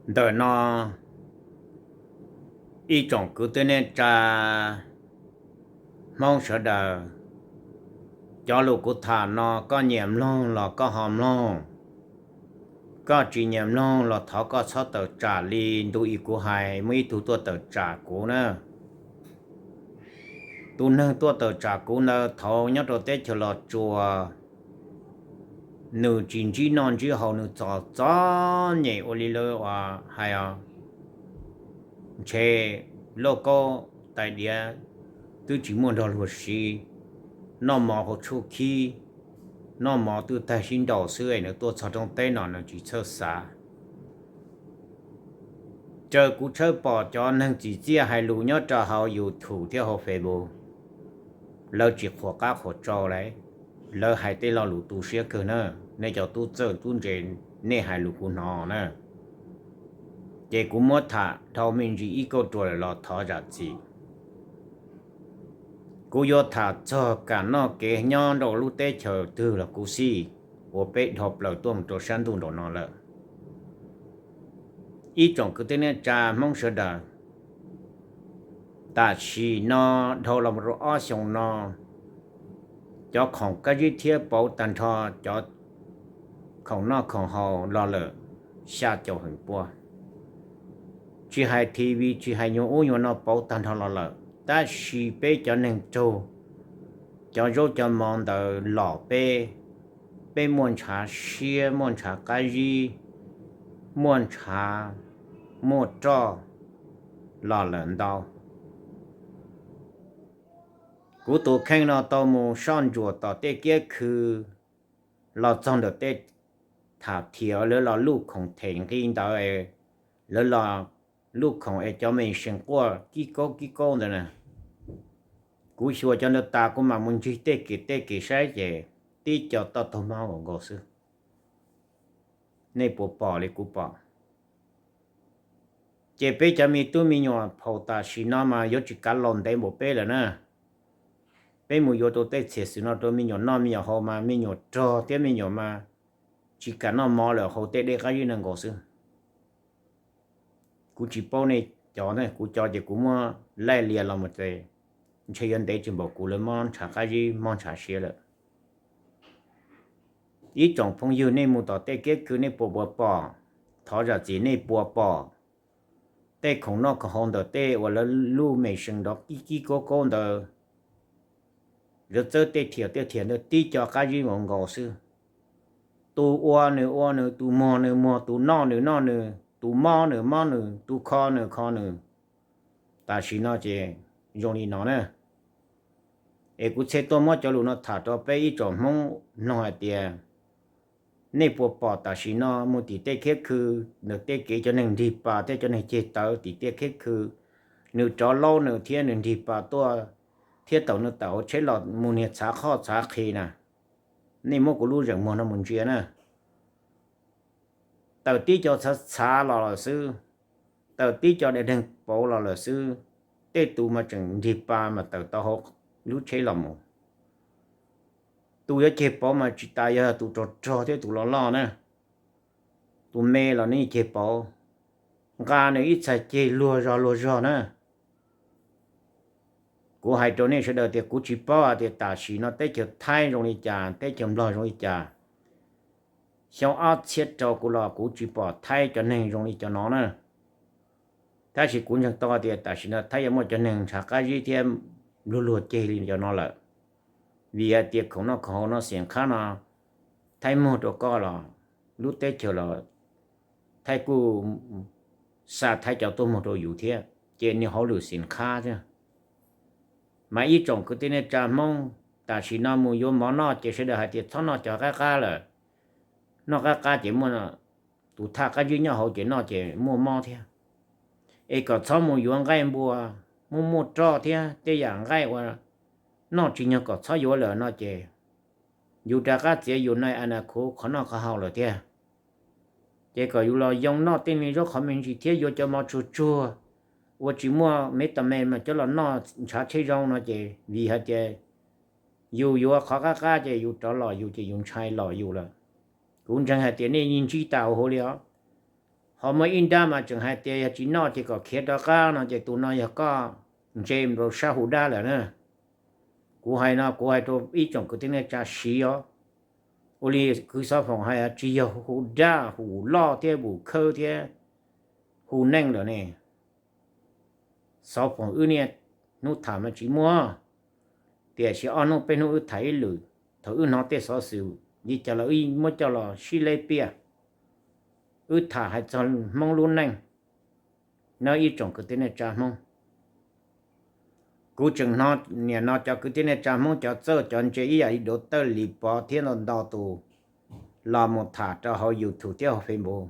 Ntawm no ib tsoom kwv tij neej tsa Hmoob sawv daws, cov lus kuv tham no koj nyiam mloog los koj ho mloog, koj tsis nyiam mloog los thov koj txhob tawm tsam li ntu i kuv hais muaj ib tug tuaj tawm tsam kuv na. Tus neeg tuaj tawm tsam kuv ntawd thaum nyob rau teb chaws Los Tsuas, nws tsis ntsib noj ntsib haus, nws txom txom nyem ua li lawv hais os, ntshe lauj kaub tais diav twb tsis muaj nrog luag siv, noj mov hauv tshuaj khib, noj mov twb tag sib nraus xwb es nws tuaj txog roob teb no nws tsis txhawj xav. Ces kuv tshawb pom cov neeg tsim txiaj hais lus nyob rau hauv YouTube thiab hauv Facebook, lawv tsis qhuas qab qhuas tsau li, lawv hais tej lo lus tu siab kawg na. Nej cov tub txawj tub ntse, nej hais lus kuv hnov na, ces kuv muab tham dhau me ntsis ib kauj ruam lawm los thov zam txim. Kuv yuav tham txog kam noj kev nyob rau lub teb chaws twg los kuv xij, uas peb dhau plaws tuaj mus rau sab ntuj nraum no lawm. Ib tsoom kwv tij neej tsa Hmoob sawv daws, tam sim no dhau los rau ob xyoos no, cov khoom kab zib thiab pauv tag nrho cov khoom noj khoom haus los lawm xya caum feem pua. Tsis hais TV, tsis hais nyuag ub nyuag no pauv tag nrho los lawm, tab sis peb cov neeg raug cov zaub cov mov ntawd los peb, peb muaj ntshav siab, muaj ntshav qab zib, muaj ntshav, muaj roj los lawm ntau. Kuv tus kheej no tau mus soj ntsuam tom tej kiab khw los txog ntawm tej tham thiam lawv los luj khoom them nqi ntawd, lawv los luj khoom es cov me sees quaj kib kaub kib kaub ntawd na. Kuv xyuas cov ntawd tas kuv mam mus ncig tej kem tej kem saib ces tib co toj taug mob nkaus nkaus xwb. Nej puas pom li kuv pom? Ces peb cov me tub me nyuam phaum tam sim no mas yuav tsis kav laus ntev npaum peb lawm na. Peb mus yuav rau tej txhiam xwm no rau me nyuam noj me nyuam haus mas me nyuam rog thiab me nyuam mas tsis kam noj mov lawm, haus tej dej qab zib no nkaus xwb. Kuv tsis paub nej cov, kuv cov ces kuv muab laij lias los mus ces ntshe yuav ntev tsis npaum kuv lawv mob ntshav qab zib mob ntshav siab lawm. Ib tsoom phooj ywg, nej mus tom tej kiab khw nej puas puas pom? Thov zam txim, nej puas pom tej khoom noj khoom haus ntawm tej uas lawv luj me sees nrov kib kib kaub kaub ntawd? Lawv txawb tej thiam tej thiam ntawd tib co qab zib nkaus nkaus xwb. Tus ua nws ua nws, tus muag nws muag, tus noj nws noj nws, tus mob nws mob nws, tus kho nws kho nws. Tam sim no ces zoo li no na. Es kuv thiaj tuaj muab cov lus no tham rau peb ib tsoom Hmoob mloog hais tias, nej puas pom tam sim no mus tim tej kiab khw, ntawm tej kev cov neeg nrig pas thiab cov neeg ceg tawv tim tej kiab khw, nws rov laub nws thiab nws nrig pas tuaj thiab thaum nws tawm hauv tsheb los mus niag txhav qhoj txhav qhi na. Nej muab kuv lub zeem muag no mus ntsia na. Tawm tib co txhav txhav los lawm xwb, tawm tib co dej deeg pauv los lawm xwb. Tej tus mas tseem nrig pas mas tawm tau hauv lub tsheb los mus. Tus yuav ceg pauv mas tsis tas yog tus rog rog thiab tus loj loj na. Tus me los nws ceg pauv, nqa nws ib txhais ceg luag zog luag zog na. Kuv hais rau nej sawv daws tias kuv tsis paub hais tias tam sim no teb chaws Thaib zoo li cas, teb chaws Nplog zoo li cas. Xyoo ob txhiab rau kuv los kuv tsis pom Thaib cov neeg zoo li cov no na. Tab sis kuv ntseeg tau tias tam sim no Thaib yuav muaj cov neeg ntshav qab zib thiab luag luag ceg li cov no lawm. Vim hais tias khoom noj khoom haus no xiam qhab no Thaib muag rau koj los lub teb chaws los Thaib kuj xa Thaib cov tuaj muag rau yus thiab, ces nws hauj lwm xiam qhab thiab. Mas ib tsoom kwv tij neej tsa Hmoob, tam sim no mus yuav mov noj ces sawv daws hais tias txhob noj cov qab qab lawm. Noj qab qab ces muaj tus thaj qab zib nyob hauv ces noj ces muaj mob thiab. Es kom txhob mus yuav nqaij npua, muaj muaj roj thiab tej yam nqaij uas noj tsis nyog kom txhob yuav lawm no ces yus rov qab txiav yus nai a na khuv qhov noj qhov haus lawm thiab. Ces kom yus los yoo noj tej me zaub qhov me ntsis thiab yuav cov mov tsuag tsuag uas tsis muaj me tas me mas coj los noj ntshav tsheb zoo no ces vim hais tias yus yuav qhov qab qab ces yus rov los yus ces yus ntshai los yus lawm. Kuv ntseeg hais tias nej yeej ntsib tas hauv li os. Ho muaj ib nrab mas tseem hais tias yog tsis noj ces kom khiav rov qab no ces tus no yog koj ntse rau sab hu dab lawm na. Kuv hais no kuv hais rau ib tsoom kwv tij neej tsa siv os. Ua li kwv Xov Foom hais tsis yog hu dab hu loj thiab hu khawb thiab hu neej lawm ne. Xov Foom wb niaj hnub tham mas tsis muaj, tiam sis ob hnub peb hnub wb tham ib lwm, thaum wb hnov tej xov xwm li cas los wb muab coj los sib leb piaj. Wb tham hais txog Hmoob lub neej, no ib tsoom kwv tij neej tsa Hmoob. Kuv tseem hnov niam no cov kwv tij neej tsa Hmoob cov txawj cov ntse ib yam li Dov Tawj Lis Pov thiab ntau ntau tus los mus tham rau hauv YouTube thiab hauv Facebook.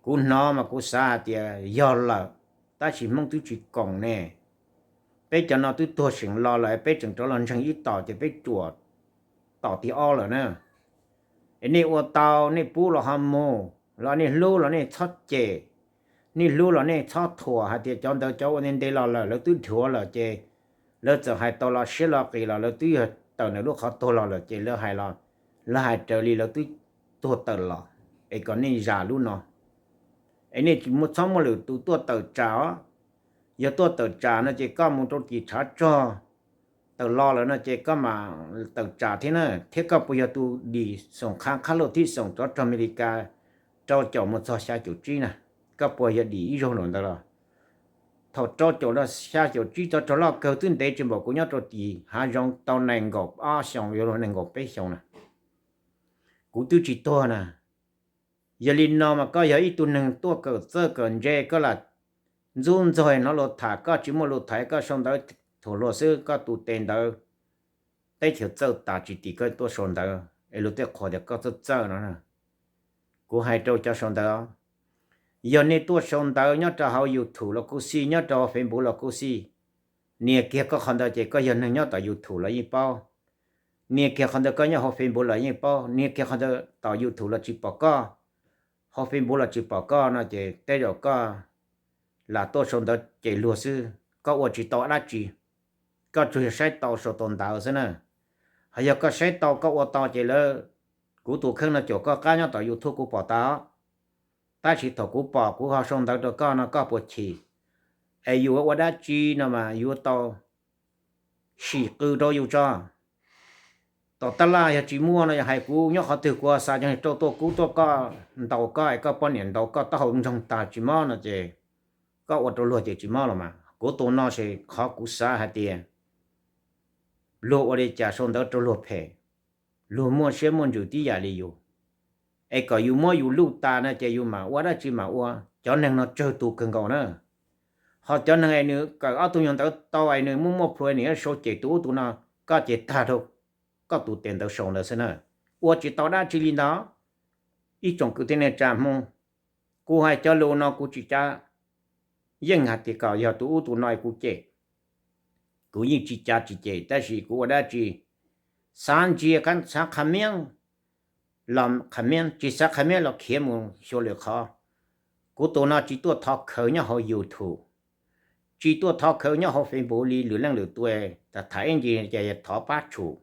Kuv hnov mas kuv xav hais tias yog lawm, tab sis Hmoob twb tsis koom ne. Peb cov no twb tuag seem los lawm peb tseem rov los ntseeg ib tom ces peb ruam tom tig ob lawm na. Es nej ua tau nej pub los ho mus, los nej hlub los nej txhob cem, nej hlub los nej txhob thuam hais tias cov ntawd cov ua ntev ntev los lawm lawv twb dhuav lawm ces lawv txawm hais tau los siab los qis los lawv twb yog tawm ntawm lub qhov tuag los lawm ces lawv hais los, lawv hais raws li lawv twb tuag tawm los, es kom nej zam lub no. Es nej tsis muaj, txhob muaj lwm tus tuaj tawm tsam os. Yog tuaj tawm tsam no ces koj mus rau tim tshav rog tawm los lawm no ces koj mam tawm tsam thiab na, thiab koj puas yog tus dim xoom qha qhab lauj thib xoom rov rog Amelikas rau caum mus txog xya caum tsib na, koj puas yog dim ib zaug nraum ntawd los? Thaum rau caum los xya caum tsib txog rog loj kawg twb ntev tsis npaum kuv nyob rau tim hav zoov tau nees nkaum ob xyoos yuav luag nees nkaum peb xyoos na, kuv twb tsis tuag na. Yog li no mas koj yog ib tug neeg tuaj kawm txawj kawm ntse koj lam ntxub ntxaug hnov luag tham, koj tsis muaj lus tham koj sau ntawv thuam luag xwb, koj tus tes ntawd teb chaws txawj tas tsis tim koj tuaj sau ntawv es luag tej qhuas tias koj txawj txawj no. Kuv hais rau cov sau ntawv, yog nej tuaj sau ntawv nyob rau hauv YouTube los kuj xij, nyob rau Facebook los kuj xij, nias kiag koj qhov ntawd ces koj yog neeg nyob tom YouTube los yeej paub. Nias kiag qhov ntawd koj nyob hauv Facebook los yeej paub, nias kiag qhov ntawd tom YouTube los tsis pom koj, hauv Facebook los tsis pom koj no ces tej zaum koj lam tuaj sau ntawv cem luag xwb, koj ua tsis tau dab tsi, koj tsuas yog saib tau sau tau ntawv xwb na. Ho yog koj saib tau koj ua tau ces lawv, kuv tus kheej no caum koj qab nyob tom YouTube kuv pom tau. Tab sis thaum kuv pom kuv ho sau ntawv rau koj no koj puas chim? Es yus ua dab tsi no mas yuav tau sim qw rau yus tso. Tom tab laj yog tsis muaj no yog hais kuv nyob qhov twg kuv xa cov niag rauj tuaj kub tuaj koj, ntaus koj es koj poj niam ntaus koj taub hau ntsoog tag tsis mob no ces koj ua rau luag ces tsis mob los mas. Kuv tus no ces qhov kuv xav hais tias luag ua li cas sau ntawv rau luag phem, luag muaj siab muaj ntsws tib yam li yus, es kom yus muab yus luj tas no ces yus mam ua dab tsi mam ua. Cov neeg no tsawg tus kawg nkaus na. Ho cov neeg es nws kawm ob tug nyuag ntawv tau es nws muaj muaj plhu nws yuav sau cem tus ub tus no, koj ces tag rau koj tus tes ntawv sau ntawd xwb na. Ua tsis tau dab tsi li ntawd. Ib tsoom kwv tij neej tsa Hmoob, kuv hais cov lus no kuv tsis cav yeej hais tias kom yog tus ub tus no kuv cem. Kuv yeej tsis cav tsis cem tab sis kuv ua dab tsi xav ntsia, xav qha miab los qha miab, tsis xav qha miab los khiav mus xyuas lwm qhov. Kuv tus no tsis tuaj thov khawv nyob hauv YouTube, tsis tuaj thov khawv nyob hauv Facebook li lwm leej lwm tus, tham ib ntsis ces thov pab tshum.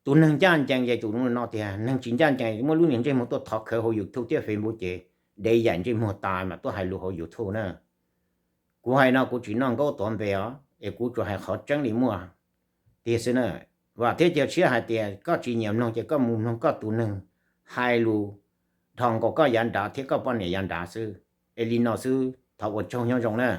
Tus neeg ncaj ncees ces tus no tias, neeg tsis ncaj ncees muab lub niag ntsej muag tuaj thov khawv hauv YouTube thiab Facebook ces dev yaim ntsej muag tas mas tuaj hais lus hauv YouTube na. Kuv hais no kuv tsis noj nkaub tuav npe os, es kuv tsuas hais qhov tseeb li muaj tiag xwb na. Vam thiab cia siab hais tias koj tsis nyiam mloog ces koj mus mloog koj tus neeg hais lus dhos nkaus koj yav nrad thiab koj poj niam yav nrad xwb. Es li no xwb, thov ua tsaug nyob zoo na.